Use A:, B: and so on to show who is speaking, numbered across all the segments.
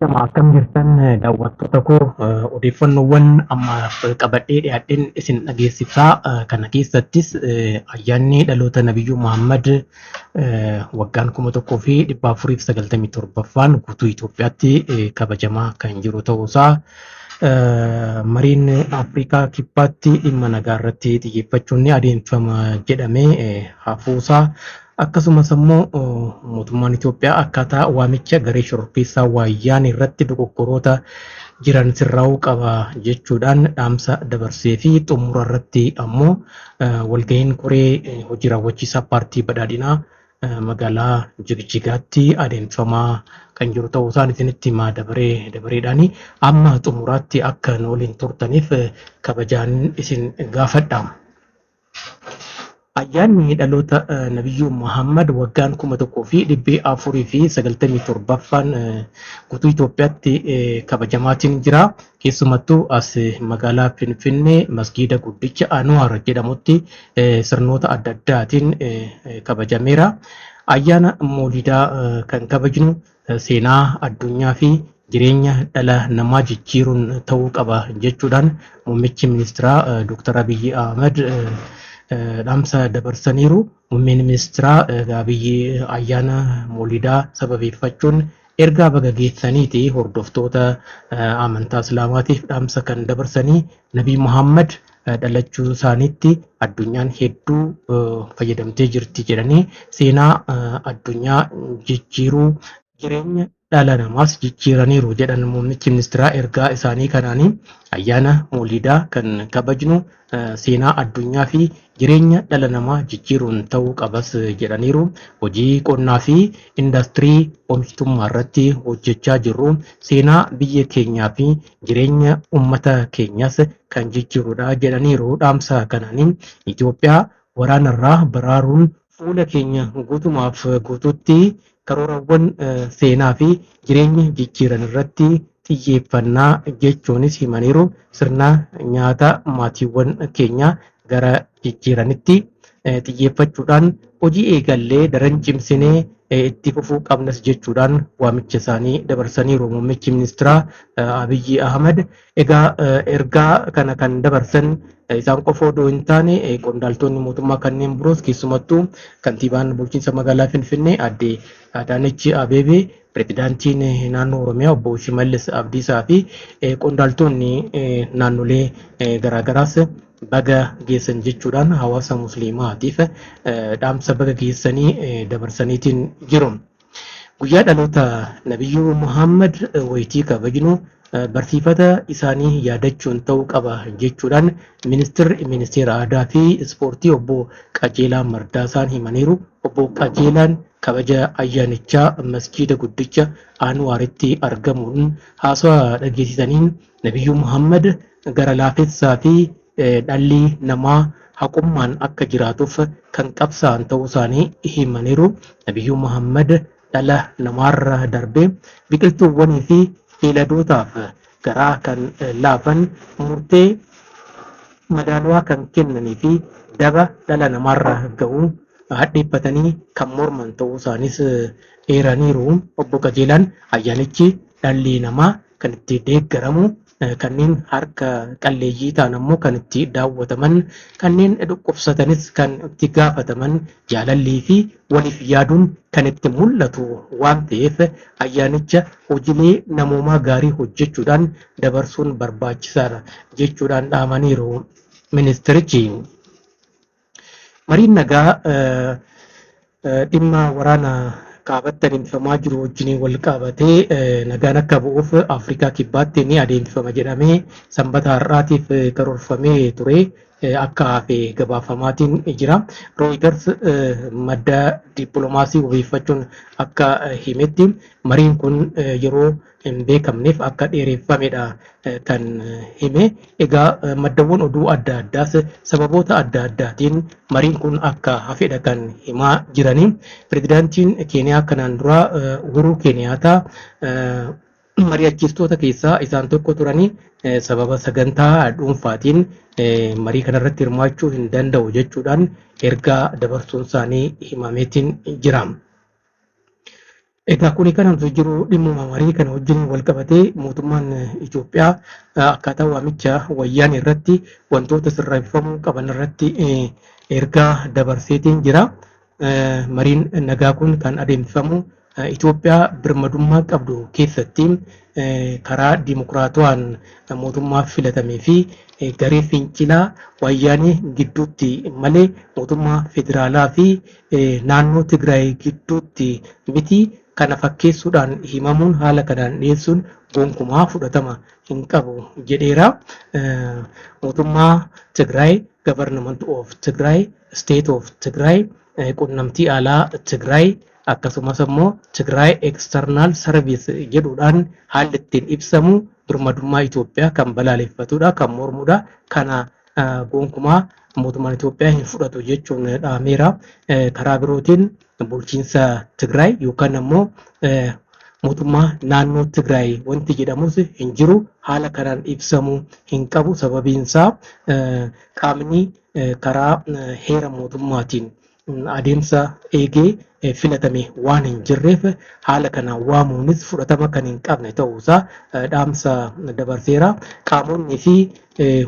A: Ashama akkam jirtan daawwattoota koo, odeeffannoowwan ammaaf qabadhee dhiyaadheen isin dhageessisaa. Kana keessattis ayyaanni dhaloota Nabiyyuu Muhammad waggaan 1497ffaan guutuu Itoophiyaatti kabajamaa kan jiru ta'uusaa, mariin Afrikaa Kibbaatti dhimma nagaa irratti xiyyeeffachuun ni adeemsifama jedhamee hafuusaa, akkasumas immoo mootummaan Itoophiyaa akkaataa waamicha garee shororkeessaa Wayyaanee irratti dogoggoroota jiran sirraa'uu qaba jechuudhaan dhaamsa dabarsee fi xumura irratti ammoo walga'iin koree hojii raawwachiisaa paartii badhaadhinaa magaalaa Jigjigaatti adeemsifamaa kan jiru ta'uu isaan isinitti himaa dabaree dabareedhaan amma xumuraatti akka nu waliin turtaniif kabajaan isin gaafadha. Ayyaanni dhaloota Nabiyyuu Muhammad waggaan 1497ffaan guutuu Itoophiyaatti kabajamaatiin jira. Keessumattuu as magaalaa Finfinnee masgiida guddicha Anwaar jedhamutti sirnoota adda addaatiin kabajameera. Ayyaana Moolidaa kan kabajnu seenaa addunyaa fi jireenya dhala namaa jijjiiruun ta'uu qaba jechuudhaan muummichi ministeeraa Dr. Abiyyi Ahmad dhaamsa dabarsaniiru. Muummeen ministeeraa Abiyyi ayyaana Moolidaa sababeeffachuun ergaa baga geessaniiti hordoftoota amantaa Islaamaatiif dhaamsa kan dabarsanii, Nabii Muhammad dhalachuu isaaniitti addunyaan hedduu fayyadamtee jirti jedhanii, seenaa addunyaa jijjiiruu, jireenya dhala namaas jijjiiraniiru jedhan. Muummichi ministeeraa ergaa isaanii kanaanii ayyaana Moolidaa kan kabajnu seenaa addunyaa fi jireenya dhala namaa jijjiiruun ta'uu qabas jedhaniiru. Hojii qonnaa fi indaastirii oomishtummaa irratti hojjechaa jirru seenaa biyya keenyaa fi jireenya uummata keenyas kan jijjiirudha jedhaniiru. Dhaamsa kanaanii Itoophiyaa waraanarraa baraaruun fuula keenya guutumaaf guutuutti karoorawwan seenaa fi jireenya jijjiiran irratti xiyyeeffannaa jechuunis himaniiru. Sirna nyaata maatiiwwan keenya gara jijjiiranitti xiyyeeffachuudhaan hojii eegallee daran cimsinee itti fufuu qabnas jechuudhaan waamicha isaanii dabarsaniiru. Muummichi ministeeraa Abiyyi Ahmad egaa ergaa kana kan dabarsan isaan qofa odoo hin taane, qondaaltonni mootummaa kanneen biroos, keessumattuu kantiibaan bulchiinsa magaalaa Finfinnee aadde Adaanech Abeebee, pirezidaantiin naannoo Oromiyaa obbo Shimallis Abdiisaa fi qondaaltonni naannolee garaagaraas baga geessan jechuudhaan hawaasa musliimaatiif dhaamsa baga geessanii dabarsaniitiin jiru. Guyyaa dhaloota Nabiyyuu Muhammad wayitii kabajnu barsiifata isaanii yaadachuun ta'uu qaba jechuudhaan ministeerri ministeera aadaa fi ispoortii obbo Qajeelaa Mardaasaan himaniiru. Obbo Qajeelaan kabaja ayyaanichaa masjiida guddicha Anwaaritti argamuun haasawaa dhageessisaniin, Nabiyyuu Muhammad gara laafessaa fi dhalli namaa haqummaan akka jiraatuuf kan qabsaa'an ta'uu isaanii himaniiru. Nabiyyuu Muhammad dhala namaarra darbee biqiltuuwwanii fi beeladootaaf garaa kan laafan, murtee madaalawaa kan kennanii fi daba dhala namaarra ga'u hadheeffatanii kan morman ta'uu isaanis eeraniiru. Obbo Qajeelaan ayyaanichi dhalli namaa kan itti deeggaramu, kanneen harka qalleeyyii ta'an ammoo kan itti daawwataman, kanneen dhukkubsatanis kan itti gaafataman, jaalallii fi waliif yaaduun kan itti mul'atu waan ta'eef ayyaanicha hojiilee namoomaa gaarii hojjechuudhaan dabarsuun barbaachisaadha jechuudhaan dhaamaniiru ministerichi. Mariin nagaa dhimma waraana kaabatti adeemsifamaa jiru wajjin wal qabatee nagaan akka bu'uuf Afrikaa Kibbaatti ni adeemsifama jedhamee sanbata har'aatiif karoorfamee ture akka hafe gabaafamaatiin jira. Reuters madda dippiloomaasii wabeeffachuun akka himetti, mariin kun yeroo hin beekamneef akka dheereffamedha kan hime. Egaa maddawwan oduu adda addaas sababoota adda addaatiin mariin kun akka hafedha kan himaa jiranii. Pirezidaantiin Keeniyaa kanaan dura Uhuruu Keeniyaataa mari'achiistoota keessaa isaan tokko turanii, sababa sagantaa dhuunfaatiin marii kanarratti hirmaachuu hin danda'u jechuudhaan ergaa dabarsuun isaanii himameetiin jira. Egaa kuni kan nuti jiru dhimmuma marii kana wajjin wal qabatee mootummaan Itoophiyaa akkaataa waamicha wayyaan irratti wantoota sirreeffamuu qaban irratti ergaa dabarseetiin jira. Mariin nagaa kun kan adeemsifamu Itoophiyaa birmadummaa qabdu keessatti karaa dimokiraatawaan mootummaa filatamee fi garee fincilaa wayyaanee gidduutti malee mootummaa federaalaa fi naannoo Tigraay gidduutti miti. Kana fakkeessuudhaan himamuun haala kanaan dhiyeessuun gonkumaa fudhatama hin qabu jedheera. Mootummaa Tigraay, Government of Tigray, State of Tigray, qunnamtii alaa Tigraay akkasumas immoo Tigray External Service jedhuudhaan haalli ittiin ibsamu birmadummaa Itoophiyaa kan balaaleffatudha, kan mormudha. Kana gonkumaa mootummaan Itoophiyaa hin fudhatu jechuun dhaameera. Karaa birootiin bulchiinsa Tigraay yookaan ammoo mootummaa naannoo Tigraay wanti jedhamus hin jiru. Haala kanaan ibsamuu hin qabu. Sababiin isaa qaamni karaa heera mootummaatiin adeemsa eegee filatame waan hin jirreef haala kanaan waamuunis fudhatama kan hin qabne ta'uusaa dhaamsa dabarseera. Qaamonni fi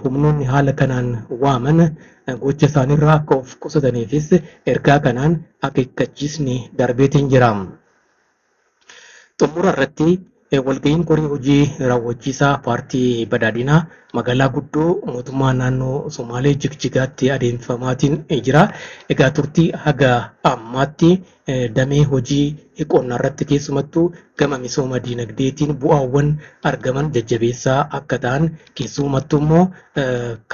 A: humnoonni haala kanaan waaman gocha isaaniirraa akka of qusataniifis ergaa kanaan akeekkachiisni darbeetiin jira. Xumura irratti walga'iin koree hojii raawwachiisaa paartii badhaadhinaa magaalaa guddoo mootummaa naannoo Somaalee Jigjigaatti adeemsifamaatiin jira. Egaa turtii haga ammaatti damee hojii qonnaa irratti keessumattuu gama misooma diinagdeetiin bu'aawwan argaman jajjabeessaa akka ta'an, keessumattuu immoo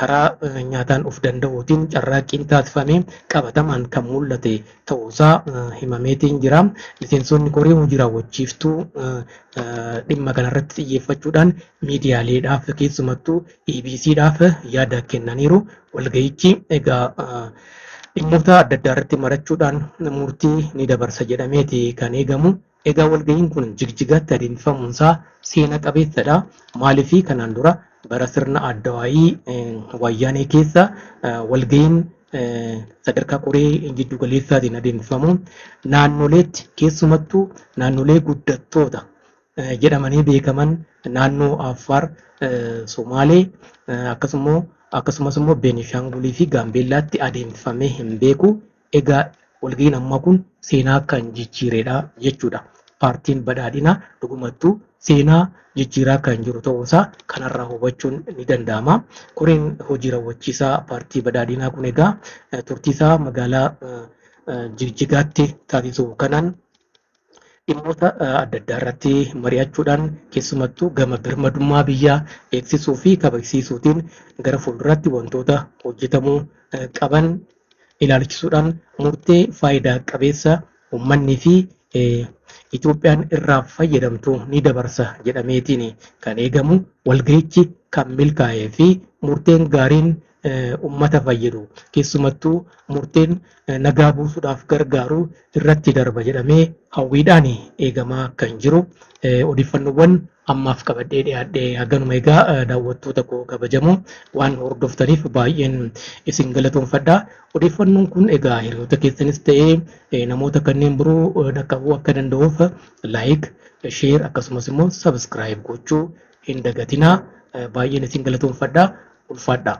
A: karaa nyaataan of danda'uutiin carraaqqiin taasifame qabatamaan kan mul'ate ta'uusaa himameetiin jira. Miseensonni koree hojii raawwachiiftuu dhimma kanarratti xiyyeeffachuudhaan miidiyaaleedhaaf keessumattuu EBCdhaaf yaada kennaniiru. Walga'ichi egaa dhimmoota adda addaa irratti marachuudhaan murtii ni dabarsa jedhameeti kan eegamu. Egaa walga'iin kun Jigjigaatti adeemsifamuunsaa seena qabeessadha. Maaliif kanaan dura bara sirna addawaayii wayyaanee keessa walga'iin sadarkaa koree jiddu galeessaatiin adeemsifamu naannoleetti, keessumattuu naannolee guddattoota jedhamanii beekaman naannoo Affaar, Somaalee akkasumas immoo Beenishaangulii fi Gaambeellaatti adeemsifamee hin beeku. Egaa walga'iin ammaa kun seenaa kan jijjiiredha jechuudha. Paartiin badhaadhinaa dhugumattuu seenaa jijjiiraa kan jiru ta'uusaa kanarraa hubachuun ni danda'ama. Koreen hojii raawwachiisaa paartii badhaadhinaa kun egaa turtiisaa magaalaa Jigjigaatti taasisu kanaan dhimmoota adda addaa irratti mari'achuudhaan, keessumattuu gama birmadummaa biyyaa eegsisuu fi kabajsiisuutiin gara fuulduraatti wantoota hojjetamuu qaban ilaalchisuudhaan murtee faayidaa qabeessa uummanni fi Itoophiyaan irraa fayyadamtu ni dabarsa jedhameetiin kan eegamu. Walga'ichi kan milkaa'ee fi murteen gaariin uummata fayyadu, keessumattuu murteen nagaa buusuudhaaf gargaaru irratti darba jedhamee hawwiidhaan eegamaa kan jiru. Odeeffannoowwan ammaaf qabadhee dhiyaadhe haganuma. Egaa daawwattoota koo kabajamoo, waan hordoftaniif baay'een isin galatoomfadha. Odeeffannoon kun egaa hiriyoota keessanis ta'ee namoota kanneen biroo dhaqqabuu akka danda'uuf like, share akkasumas immoo subscribe gochuu hin dagatinaa. Baay'een isin galatoomfadha. Ulfaadha.